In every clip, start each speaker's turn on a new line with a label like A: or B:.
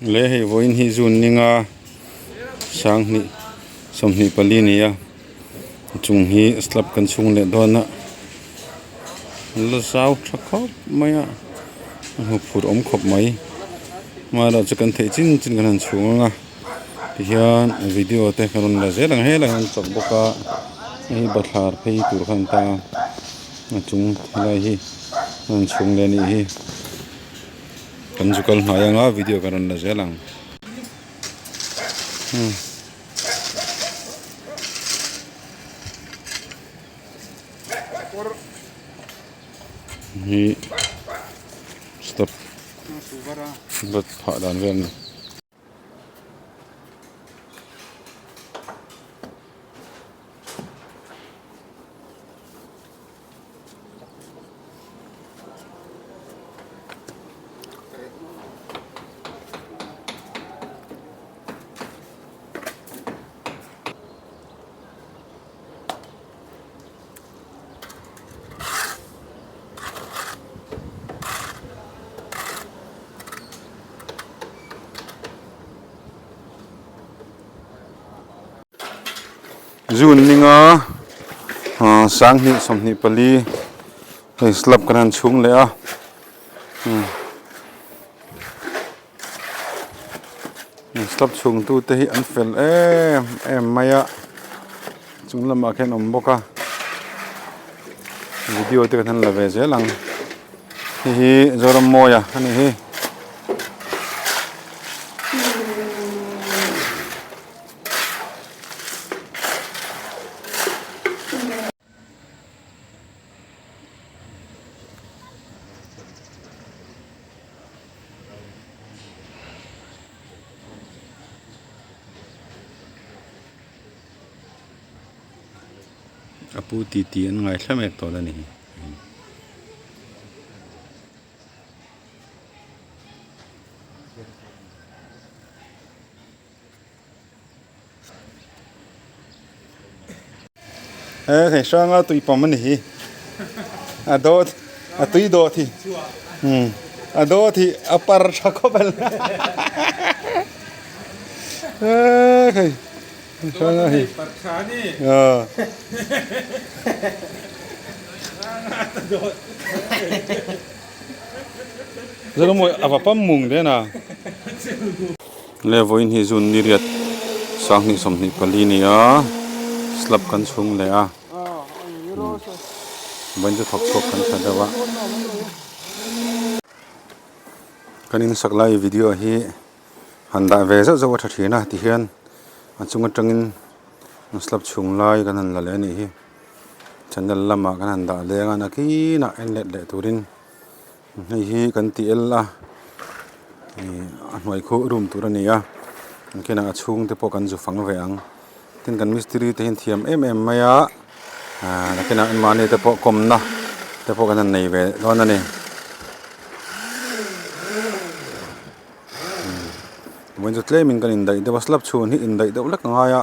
A: Le hei vawiin hi June ninga sanghnih 24 ni a chung hi slab kan chhung leh dawn a la zau tha khawp mai a a hmu phur awm khawp mai amaherawh chu kan theih chin chin kan han chhung ang a tihian video te ka rawn la zel ang helai hian chawk bawk a hei bathlar phei tur kha an ta a a chung helai hi an han chhung leh a nih hi. Kan zu kal hnai anga video kan rawn la zel ang. Hi stop bat phah dan vel a ni. June ninga 2024 hei slab kan han chhung leh a slab chhung tu te hi an fel em em mai a chung lamah khian awm bawk a video te kan han la ve zel ang hei hi Zorammawia a ni hi. A pu titi an ngaithla mek tawh a ni. He thei hranga tui pawm a ni hi a dawt a tui dawt hi a dawt hi a par tha khawp a he thei hranga hi Zalawmawi a va pam mung den a. Le vawiin hi June ni riat 2024 ni a slab kan chhung leh a vawiin chu thawk chhuak kan tha deuh a. Kan insak lai video hi han dah ve zauh zauh a tha thin a tihian a chung atangin slab chhung lai kan han la leh a nih hi. Channel lamah kan han dah leng a nakinah en let leh turin hei hi kan ti el a ih a hnuai khu room tur a ni a nakinah a chhung te pawh kan zu fang ve ang tin kan mistiri te hian thiam em em mai a ah nakinah anmahni te pawh kawmna te pawh kan han nei ve dawn a ni. Vawiin chu tlemin kan indaih deuh a slab chhun hi indaih deuh lek a ngai a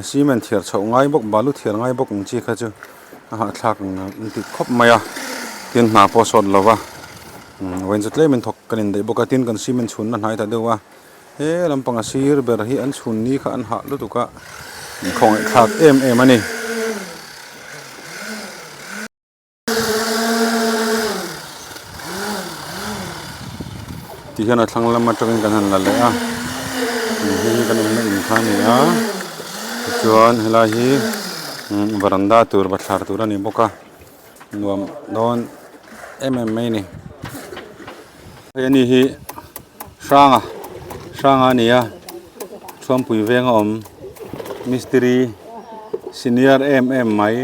A: cement thiar chhoh ngai bawk balu thiar ngai bawk ang chi kha chu a hahthlak ang tih khawp mai a tin hna pawh a sawt lo va vawiin chu tlemin thawk kan indaih bawk a tin kan cement chhun na hnai ta deuh a he lampang a sir ber hi an chhun ni kha an hah lutuk a khawngaih thlak em em a ni. Tihian a thlang lam atangin kan han la leh a hei hi kan awmna in kha a ni a tichuan helai hi varanda tur bathlar tur a ni bawk a nuam dawn em em mai a ni hei ani hi hranga hranga a ni a thuampui veng a awm mistiri senior em em mai.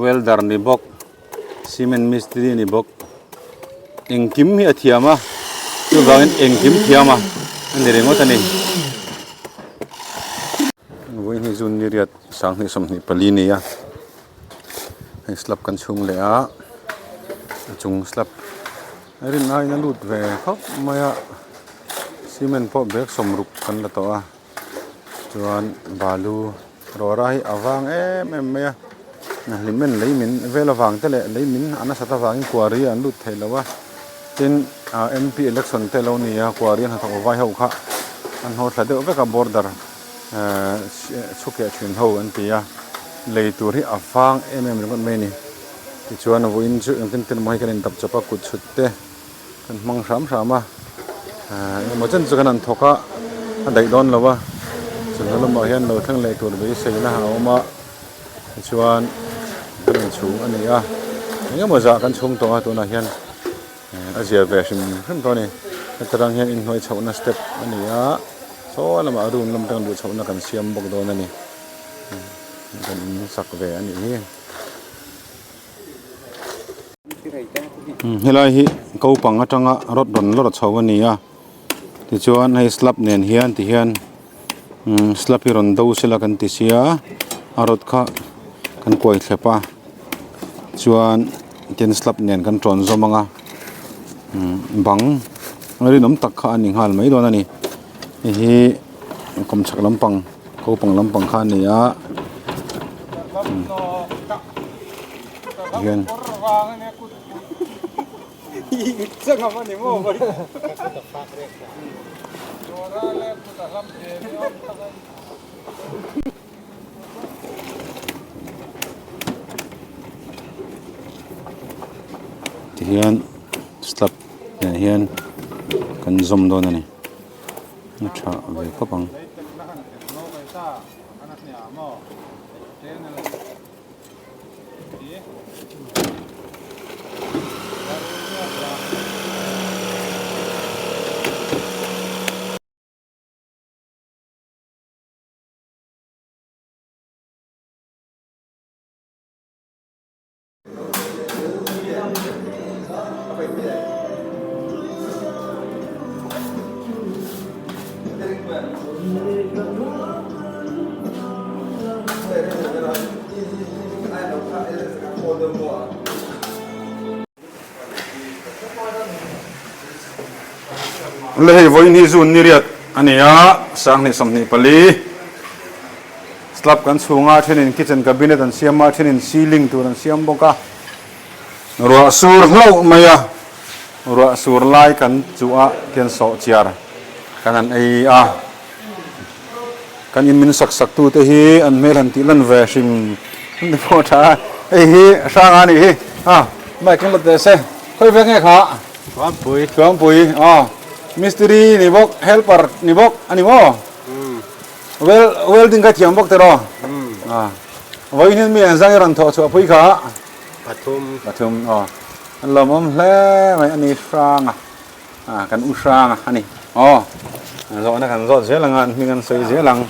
A: Welder ni bawk cement mistiri ni bawk engkim hi a thiam a chuvangin engkim thiam a a ni ringawt a ni. Vawiin hi June ni riat 2024 ni a hei slab kan chhung leh a a chung slab a rin aiin a lut ve khawp mai a cement pawh bag 60 kan la tawh a. Chuan balu rawra hi a vang em em mai a hlimen lei min vel avang te leh lei min a nasat avangin quarry an lut thei lo a. Tin MP election te lo ni a quarry an hnathawk vai ho kha an haw thla deuh vek a border chhukeh thin ho an ti a lei tur hi a vang em em ringawt mai a ni tichuan vawiin chu engtin tin emaw hi kan indap chawp a kut chhut te kan hmang hram hram a engemaw chen chu kan han thawk a a daih dawn lo a chawhnu lamah hian lo thleng leh tur beiseina a awm a tichuan kan inchhung a ni a engemaw zah kan chhung tawh a tunah hian a zia ve hrim hrim tawh a ni heta tang hian inhnuai chhohna step a ni a saw lamah room lam atang luh chhohna kan siam bawk dawn a ni kan in sak ve a nih hi. Helai hi ko pang atanga rod rawn lawr chho a ni a tichuan hei slab nen hian ti hian slab hi rawn do sela kan ti sia a rod kha kan kuai thlep a chuan tin slab nen kan tawn zawm ang a bang rinawm tak kha a ni nghal mai dawn a ni hei hi kawmchhak lampang ko pang lampang kha a ni a. Hian tihian slab nen hian kan zawm dawn a ni a tha ve khawp ang. Le hei vawiin hi zun ni riat a ni a, sanghnih 24 slab kan chhunga thenin kitchen cabinet an siam a, thenin ceiling tur an siam bawk a, ruah sur hlauh mai a, ruah sur lai kan chuh a khian sawhchiar kan han ei a. Kan in min sak sak tu te hi an hmel han tih lan ve hrim hrim te pawh a tha a, hei hi hrang a nih hi a bike in la teh se khawi vek nge kha Thuampui Thuampui aw mistiri ni bawk helper ni bawk a ni maw wel welding kha thiam bawk tiraw a vawiin hian mi an zang i rawn thawh chhuah pui kha pathum pathum aw an lawmawm hle mai a ni hrang a. Ah kan u hrang a ani aw zawhna kan zawt zel ang a an hming an sawi zel ang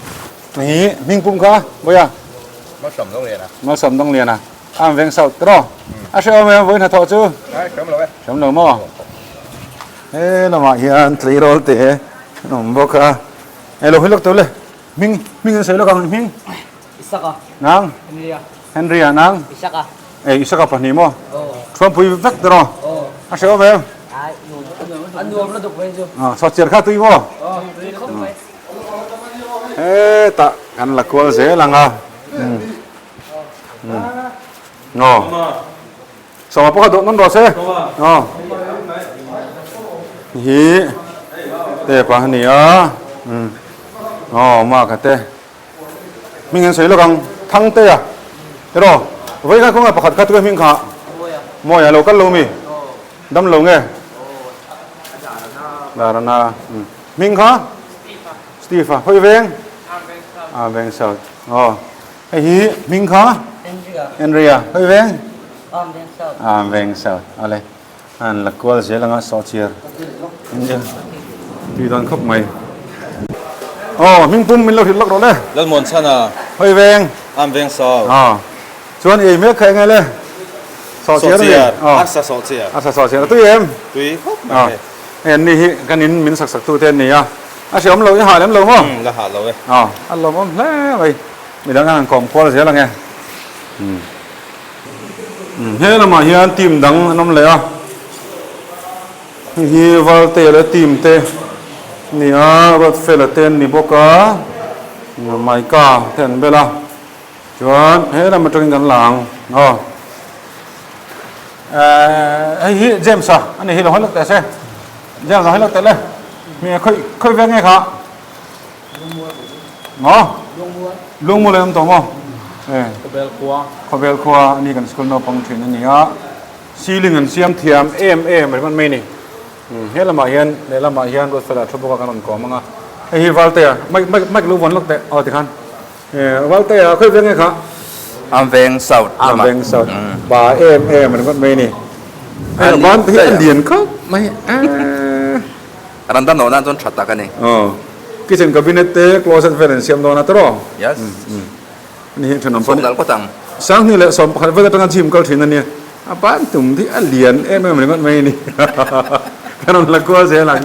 A: hi hming pum kha vawiha
B: Malsawm dawng lian a
A: Malsawm dawng lian a a an veng south tiraw a hrehawm em vawiin hnathawh chu
B: ai hrehawm lo e
A: hrehawm lo maw he lamah hian tleirawl te an awm bawk a eng lo hawi lawk tawh le hming hming an sawi lawk ang hming
C: Isaka
A: nang
C: Henry a
A: Henry a nang
C: Isaka
A: Ei Isaka pahnih maw? Thuampui vek te rawh. A hrehawm em?
C: A nuam lutuk mai chu.
A: Sawhchiar kha tui maw?
C: Tui khawp mai.
A: Hetah kan la kual zel ang a. Aw. Sawma pawh kha dawh nawn rawh se. Aw. Hi tep a ni a. Aw ma ka te. Hming an sawi lawk ang, Thangtea erawh vawi khan khawngaih pakhat kha tuai hming kha Mawia lo kal lo mi? Dam lo nge? Darana hming kha Steve a hawi veng? A veng south aw hei hi hming kha Henry a hawi veng? A veng south ale. An la kual zel anga sawhchiar tui dawn khawp mai. Aw hming pum min lo hrilh lawk rawh le.
B: Lalmuan chhan a.
A: Hawi veng.
B: Am veng sau.
A: Aw chuan i ei mek kha enge le.
B: Sawhchiar a ni. Sawhchiar. Arsa sawhchiar.
A: Arsa sawhchiar a tui em?
B: Tui khawp mai he.
A: Hei an ni hi kan in min sak sak tu te an ni a. A hreawm lo i hah lem lo maw?
B: La hah lo e.
A: Aw a lawmawm hle mai. Midang an han kawm kual zel ang e. He lamah hian team dang an awm leh a, hei hi Valte leh team te a ni a, Ruatfela te an ni bawk a, Maika te an bel a, chuan he lam atangin kan la ang aw. Hei hi James a ani hi lo hawi lawk teh se. James lo hawi lawk teh le. Mi khawi khawi veng nge kha? Maw? Lungmual an awm tawh maw?
B: Khawbel khua.
A: Khawbel khua ani kan school naupang thin a ni a. Ceiling an siam thiam em em ringawt mai ni. He lamah hian lehlamah hian Ruatfela thu bawk a kan rawn kawm ang a. Hei hi Valtea mic mic mic lo vawn lawk teh aw tikhan. Valtea khawi veng nge kha?
D: Am veng south
A: lamah. Am veng south. Pa em em ringawt mai ni. Hei van te hi a lian khawp mai a.
D: Randa nawh nan chuan tha tak a ni.
A: Aw. Kitchen cabinet te closet vel an siam dawn a tawrh.
D: Yes.
A: Ani hi thenawm pawh
D: ni. Sawm nalh kawt ang.
A: 21 vel atanga gym kal thin a nia. A ban tum hi a lian em em ringawt mai a ni. Ka rawn la kual zel ang.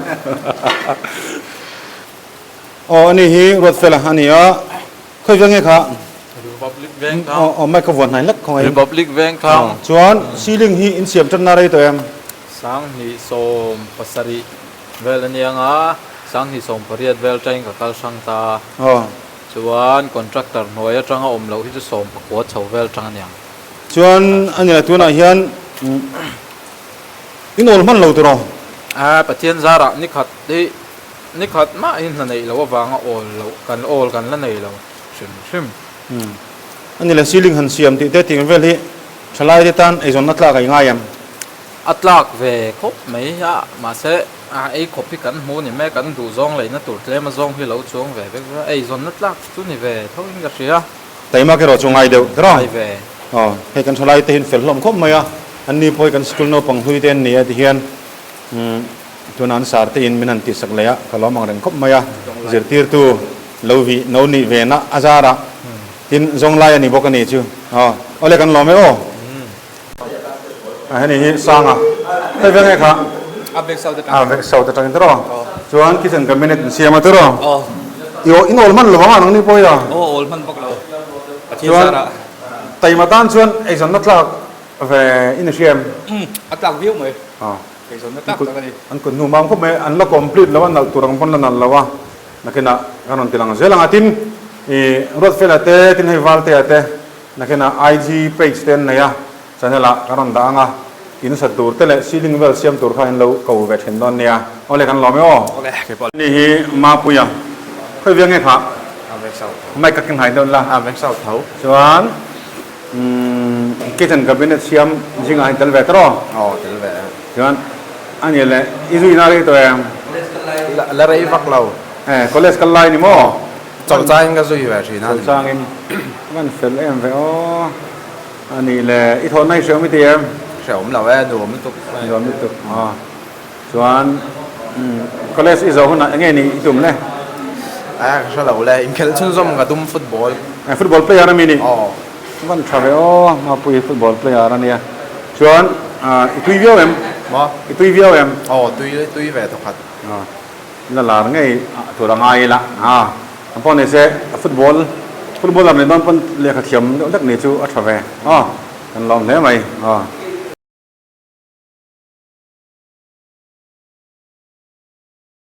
A: Aw ani hi Ruatfela a ni a. Khawi veng nge kha?
B: Republic veng
A: thlang. Aw aw mic ka vuan hnai hlek khawngaih.
B: Republic veng thlang.
A: Chuan ceiling hi in siam tanna rei tawh em?
B: 2017 vel a nia nga, 2018 vel atangin ka kal hrang ta.
A: Aw.
B: Chuan contractor hnuai atanga awm loh hi chu 19 chho vel atang a niang.
A: Chuan a nila tunah hian in awl hman lo tur aw?
B: A, Pathian zarah nikhat hi nikhat mahin hna neih loh avanga awl loh kan awl kan la nei lo hrim hrim.
A: A nila ceiling han siam tih te tih vel hi thalai te tan eizawnna tlak a i ngai em?
B: A tlak ve khawp mai a, mahse a ei khawp hi kan hmu ni mai a, kan duh zawng leina tur tlem a zawng hi lo chuang ve vek vek a, eizawnna tlak chu ni ve tho in ka hria.
A: Taimak erawh chu ngai deuh tawh a.
B: Ngai ve.
A: Aw, hei kan thalai te hian fel hlawm khawp mai a, an ni pawh hi kan school naupang hlui te an ni a ti hian umm tuna an sar te in min han tihsak leh a, ka lawm ang reng khawp mai a, zirtirtu lo vih no nih ve na a zar a, tin zawnglai a ni bawk a ni chu. Aw, awle kan lawm e aw. A heni hi Sanga hei ve nge kha?
B: A vek south
A: atang. A vek south atangin tiraw? Chuan kitchen cabinet in siam a tiraw?
B: Aw.
A: I aw in awl hman lo ang nang ni pawh i a?
B: Aw awl hman bawk lo. Pathian zara.
A: Chuan taima tan chuan eizawnna tlak ve in i hria em?
B: Umm a tlak viau mai.
A: Aw.
B: Eizawnna tlak tak a ni.
A: An kut hnu mam khawp mai an la complete lo a nalh tur ang pawn la nalh lo a nakinah kan rawn ti lang zel ang a tin i Ruatfela te tin hei Valtea te Nakinah IG page te an nei a, channel ah kan rawn dah ang a, in sa tur te leh ceiling vel siam tur kha in lo ko ve thin dawn nia. Awle kan lawm e aw.
B: Awle keipawh.
A: Ni hi Mapuia khawi viang nge kha?
B: A vek sau tho.
A: Mic ka keng hai dawn la.
B: A vek sau tho.
A: Chuan kitchen cabinet siam zingah in tel ve tawh aw?
D: Aw tel ve.
A: Chuan a ni le i zui na rei tawh em?
D: La rei vak lo.
A: Eh college kal lai ni maw?
D: Chawlhchangin ka zui ve thin a.
A: Chawlhchangin van fel em ve aw. A nih le, i thawhna i hreawm i ti em?
D: Hreawm lo e, nuam lutuk.
A: Nuam lutuk aw. Chuan college i zawh hunah enge nih i tum le?
D: A ka hre lo le, inkhelh chhunzawm ka tum football.
A: Football player a mi nih?
D: Aw.
A: Van tha ve aw, Mapui football player a nia. Chuan i tui viau em?
D: Maw?
A: I tui viau em?
D: Aw, tui tui ve thawkhat.
A: Aw. La lar ngei tur a ngai ila a ang pawh ni se football footballer nih dawn pawn lehkha thiam deuh hlek nih chu a tha ve aw kan lawm hle mai aw.